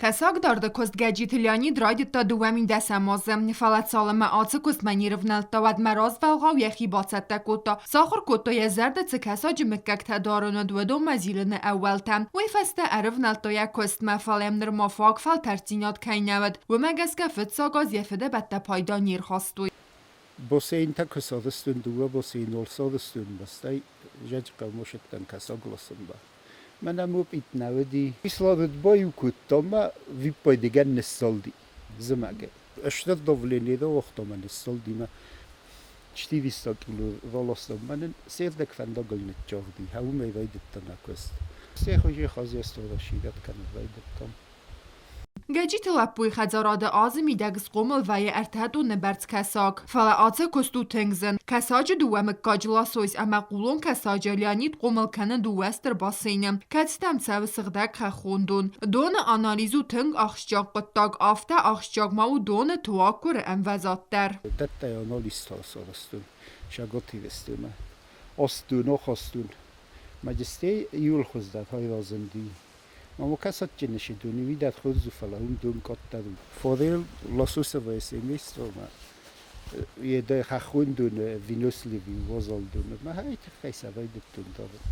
Кӕсагдарды куыст Гӕджиты Леонид райдыдта 2010 азы, фӕлӕ цалынмӕ ацы куыстмӕ не рывнӕлдта, уӕдмӕ развӕлгъау йӕхи бацӕттӕ кодта, сахуыр кодта йӕ зӕрдӕ цы кӕсаджы мыггӕгтӕ дарын уыд, уыдонмӕ зилыны ӕууӕлтӕ. Уый фӕстӕ ӕрывнӕлдта йӕ куыстмӕ, фӕлӕ йӕм нырма фаг фӕлтӕрддзинад кӕй нӕ уыд, уымӕ гӕсгӕ фыццаг аз йӕ фыдӕбӕттӕ пайда не рхастой. Бассейнтӕ куы цардыстон, дыууӕ бассейныл цардыстон, бӕстӕй зӕджыхъӕумӕ сыдтӕн кӕсагласынмӕ. Мӕнӕ мопъит нӕ уыди. Кислород баиу кодта ӕмӕ виппайдыгӕн ныссалди зымӕгӕй. Стыр давление рауагъта ӕмӕ ныссалди мӕ 400 кило раластам ӕмӕ нын се рдӕг фӕндагыл ныццагъди. Уымӕй райдыдта нӕ куыст. Се хуызы хозяйство расширять кӕнын райдыдтам. Гӕджиты лӕппуйы хӕдзарады азы мидӕг схъомыл вӕййы ӕртӕ тонны бӕрц кӕсаг. Фӕлӕ ацы куыст у тынг зын. Кӕсаджы дыууӕ мыггаджы лосось ӕмӕ хъулон кӕсаджы Леонид хъомыл кӕны дыууӕ стыр бассейны, кӕцытӕм цӕуы сыгъдӕг хӕххон дон. Доны анализ у тынг ахсджиаг хъуыддаг, афтӕ ахсджиаг ма у доны туаггуыры ӕмвӕзад дӕр. Дӕттӕй анализтӕ сарӕзтон Цӕгат Ирыстонмӕ. Астун, ахастун. Магистрӕй иуыл хуыздӕр хайразынди. Мамукасатджын сидуни видат худзу, фӕлӕ уым дон къаддӕр у. Форель лососовое семейство-мӕ йедӕ хӕххон доны виносливи уазал доны мӕ ай тыххӕй сӕ райдыдтон дарын.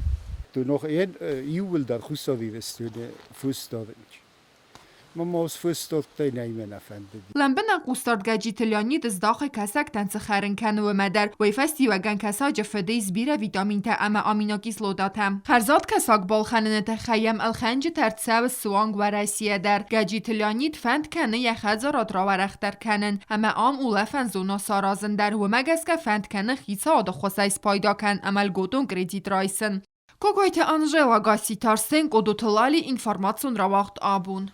Донох иууылдӕр Хуссар Ирыстоны фосдарынч. Мама фосдардтӕй нӕй мӕ нӕ фӕндыди. Лӕмбынӕг хъусдард Гӕджиты Леонид здахы кӕсӕгтӕн цы хӕрын кӕны, уымӕ дӕр. Уый фӕстиуӕгӕн кӕсаджы фыды ис бирӕ витаминтӕ ӕмӕ аминокислотатӕ. Хӕрзад кӕсаг балхӕныны тыххӕй йӕм ӕлхӕнджытӕ ӕрцӕуы суанг Уӕрӕсейӕ дӕр. Гӕджиты Леонид фӕнд кӕны йӕ хӕдзарад рауӕрӕхдӕр кӕнын ӕмӕ ам улӕфӕн зона саразын дӕр. Уымӕ гӕсгӕ фӕнд кӕны хицауады ххуысӕй спайда кӕнын ӕмӕ льготон кредит райсын. Кокойты Анжела, Гасситы Арсен, Къодоты Лали, информацион рауагъд абон.